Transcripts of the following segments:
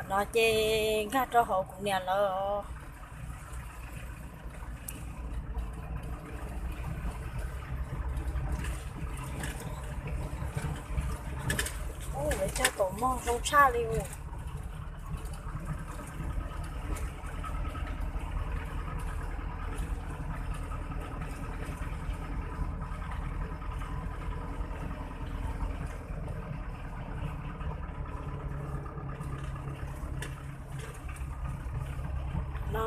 No ces nkag rau hauv kuv niam lawv. Ub, lawv cog taum mog zoo tshaj li. No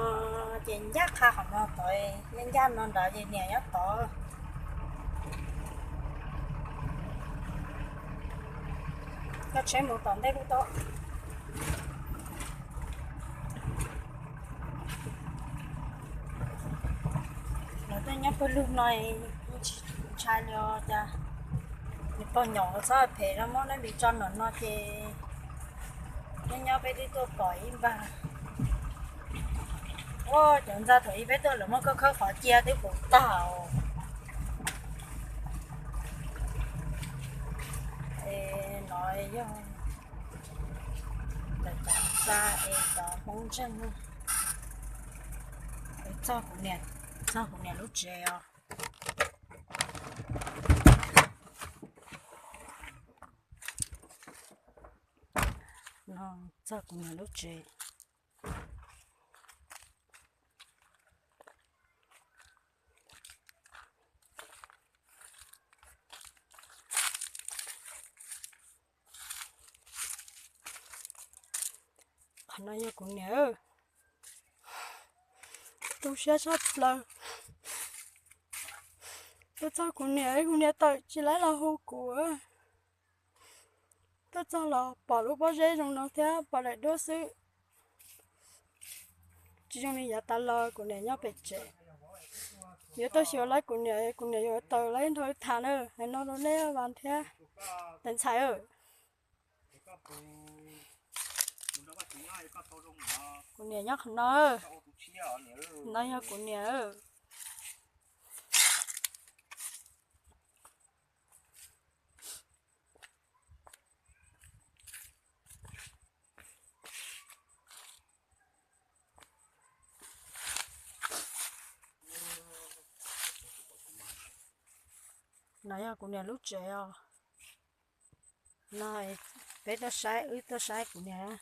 ces ncaj qha qhov no tod, ncaj ncaj no nrad ces niam nyob tod. Koj tsheb mus tom ntej lub tod. Lawv tuaj nyob pawg lug no, tsis ntshai li os cas. Nws pog nyom txhob phem no muab neb vis tso nom no ces neb nyob peb twb tuaj pom ib npag. Ua cov ntxa thaum ub peb tuaj lawv muab khawb khawb qhov cia twb puv tag. Es no yog lawv cov ntxa es cov Hmoob ntseeg. Txog kuv niam, txog kuv niam lub tsev os. No txog kuv niam lub tsev. Qhov no yog kuv niam. Tu siab tshaj plaws. Tuaj txog kuv niam, kuv niam tawm tsis laib los hu kuv. Tuaj txog los pom lub pob zeb zoo no thiab pom daim duab xwb. Tsis zoo li yav tas los kuv niam nyob pem tsev. Yuav tuaj xyuas laib kuv niam, kuv niam yuav tawm laib nrog wb tham na. Hais no rau nej vas thiab tais ntxhais. Kuv niam nyob qhov no. No yog kuv niam. No yog kuv niam lub tsev os. No peb tuaj saib, wb tuaj saib kuv niam.